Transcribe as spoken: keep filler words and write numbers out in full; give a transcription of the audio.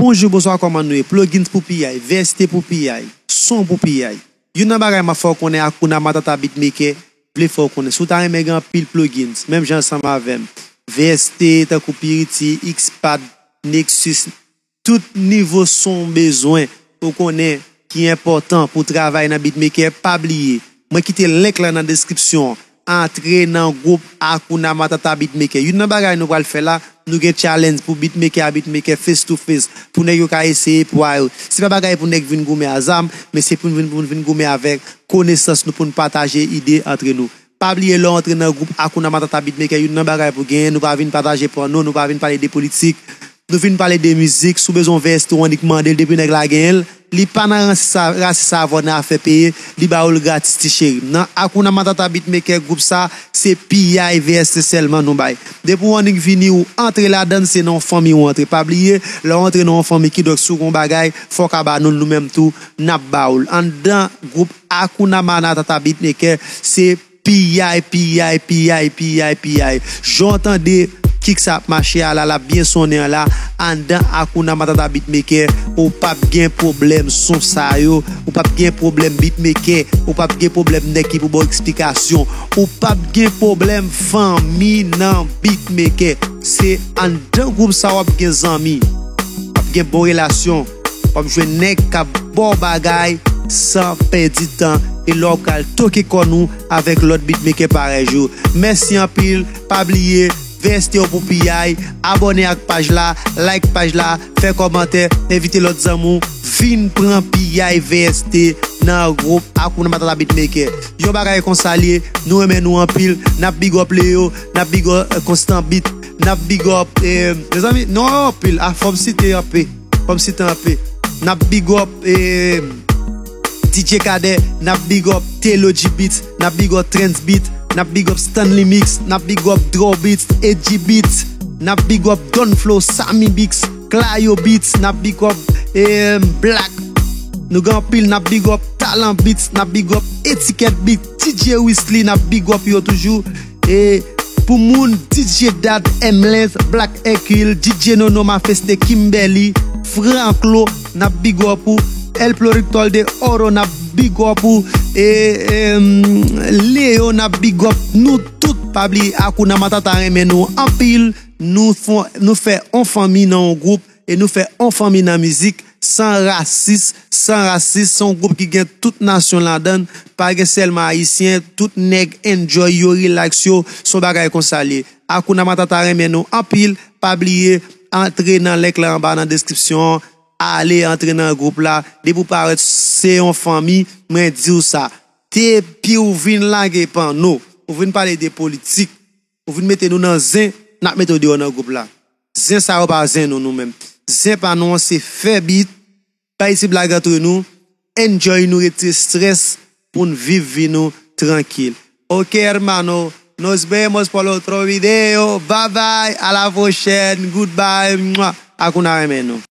Bonjou, bonswa, kòman nou ye? Plugins pou piyay, V S T pou piyay, son pou piyay. Youn nan bagay m ap fè w konnen, Hakuna Matata Beatmaker vle fè w konnen. Si w ta renmen gen anpil plugins, menm jan ansanm avè m, V S T, tankou Purity, Xpad, Nexus, tout nivo son w bezwen, ou konnen ki enpòtan pou travay nan beatmaker, pa bliye, mwen kite link lan nan deskripsyon an. Antre nan gwoup Hakuna Matata Beatmaker. Youn nan bagay nou pral fè la, nou gen challenge pou beatmaker a beatmaker, face to face, pou nèg yo ka eseye pwa yo. Se pa bagay pou nèg vin goumen a zam, men se pou n vin, pou n vin goumen avèk konesans nou, pou n pataje ide antre nou. Pa bliye, lè w antre nan gwoup Hakuna Matata Beatmaker, youn nan bagay pou genyen, nou pa vin pataje pòno, nou pa vin pale de politik, nou vin pale de mizik. Si w bezwen yon V S T, w annik mande l, depi nèg la genyen l, li pa nan rasis, rasis avè w nan afè peye, li ba w l gratis, ti cheri. Nan Hakuna Matata Beatmaker, gwoup sa, se piyay V S T sèlman nou bay. Depi w annik vini, ou antre ladan l, se nan yon fanmi ou antre. Pa bliye, lè w antre nan yon fanmi, kidonk si w gen yon bagay, fò w ka ba nou l, nou menm tou, n ap ba w l. Anndan gwoup Hakuna Matata Beatmaker, se piyay, piyay, piyay, piyay, piyay. Jan w tande kick sa ap mache a la, l ap byen sonnen an la, anndan Hakuna Matata Beatmaker, ou p ap gen pwoblèm son sa yo, ou p ap gen pwoblèm beatmaker, ou p ap gen pwoblèm nèg ki pou ba w eksplikasyon, ou p ap gen pwoblèm fanmi nan beatmaker. Se anndan gwoup sa w ap gen zanmi, w ap gen bon relasyon, w ap jwenn nèg k ap ba w bagay san pèdi tan, e lè w pral toke kò nou avèk lòt beatmaker parèy ou. Mèsi anpil, pa bliye, V S T yo pou piyay, abòne ak paj la, like paj la, fè kòmantè, envite lòt zanmi w, vin pran piyay V S T nan gwoup Hakuna Matata Beatmaker. Yon bagay konsa l ye, nou renmen nou anpil, n ap big up Leo, n ap big up, eh, Constant Beat, n ap big up, eh, mezanmi, non, anpil, a fò m site anpe, fò m site anpe. N ap big up, eh, D J Cadet, n ap big up Theology Beats, n ap big up Trends Beat, n ap big up Stanley Mix, n ap big up Draw Beats, A G Beats, n ap big up Don Flow, Sammy Beats, Clayo Beats, n ap big up, eh, Black. Nou gen anpil, n ap big up Talent Beats, n ap big up Etiquette Beats, D J Wesley, n ap big up yo toujou. E pou moun, D J Dad, Emlens, Black Hercule, D J Nono, Mafeste, Kimberly, Franclo, n ap big up ou. El Productor de Oro, n ap big up ou. E, em, Leo, n ap big up nou tout. Pa bliye, Hakuna Matata renmen nou anpil. Nou fon-, nou fè on fanmi nan on gwoup e nou fè on fanmi nan mizik san rasis, san rasis. Se yon gwoup ki gen tout nasyon ladan l, pa gen sèlman ayisyen, tout nèg enjoy yo, relax yo, se yon bagay konsa l ye. Hakuna Matata renmen nou anpil, pa bliye, antre nan link la anba nan deskripsyon an, ale antre nan gwoup la, depi w parèt se yon fanmi, mwen di w sa. Depi w vin lage panno, ou vin pale de politik, ou vin mete nou nan zen, n ap mete w deyò nan gwoup la. Zen sa yo pa zen nou, nou menm. Zen pa nou an se fè bit, bay ti blag antre nou, enjoy nou, retire strès pou n viv vi nou trankil. Ok, hermano, nos vemos por otro video. Bye bye, a la pwochèn, goodbye, mwa. Hakuna renmen nou.